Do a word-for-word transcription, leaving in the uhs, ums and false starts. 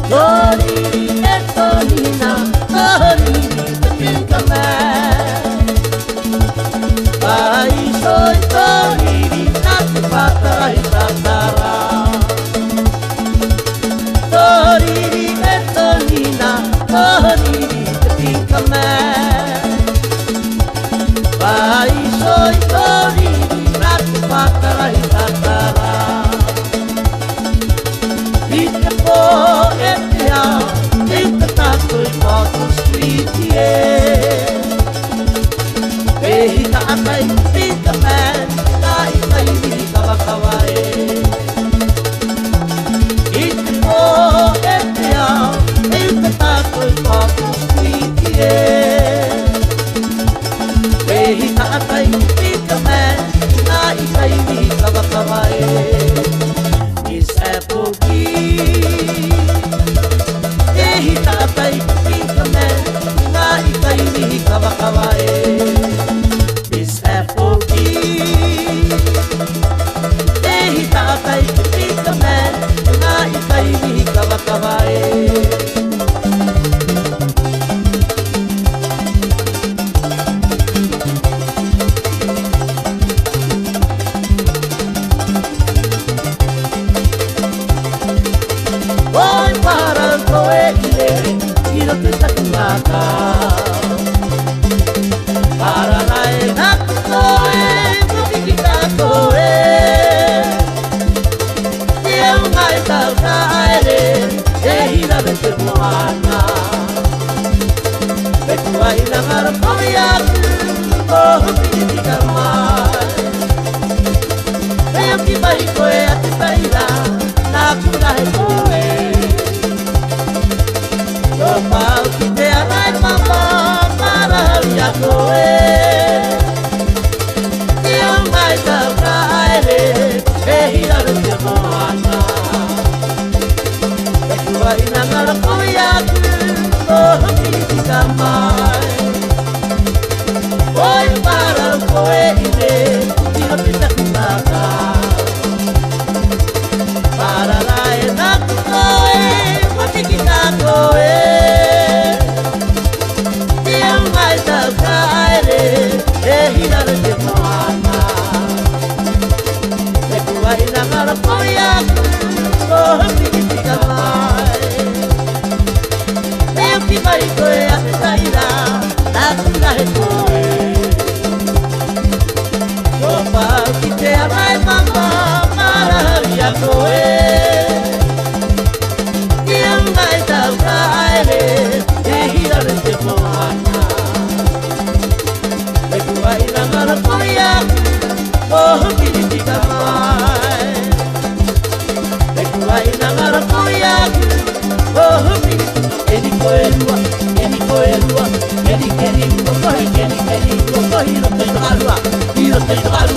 Toriri e torina, toriri te pinka mē. Pai soi toriri na te patara i tatara. Toriri e torina, toriri te pinka mē. Pai soi toriri na te patara i tatara. I te pō e te ao, i te tātou i Port Street e. E hika ata i te pinka mē, na i kai ni kavakava e. I te pō e te ao, i te tātou i Port Street e. E hika ata i te pinka mē, na i kai ni kavakava e. Miss Applebee. E hika ata i te pinka mē, na i kai ni kavakava e. Miss Applebee. E hika ata i te pinka mē, na i kai ni kavakava e. Oi, para koe i rere, i roto i taku mata. Para rae naku koe, ko kiki ka koe. Te ao ngai tau ka aere, e hira me te moana. Me kua ina ngaro kori aku, ko huki ni tika mai. E o ki mai koe a te taira, naku rae koe. Ko pau ki te arai mama, para ria koe. Te ao ngai tau ka aere, e hira ru te moana. E kua ina ngaro kori aku, ko huki ni tika mai. Oi para koe i re, i roto i taku mata. Para rae naku koe, ko kiki ka koe. Te ao ngai tau ka aere, e hira ru te moana. E kua ina ngaro kori aku, ko huki ni tika mai. E o ki mai koe a te taira, naku rae koe. Ko pau ki te arai mama, para ria koe. Te ao ngai tau ka aere, e hira ru te moana. E kua ina ngaro kori aku, ko huki ni tika mai. E kua ina ngaro kori aku, ko huki ni, e ni koe rua, e ni koe rua, e ni keri, ko kohi, keri, keri, ko kohi, roto i te karua, i roto i te karua.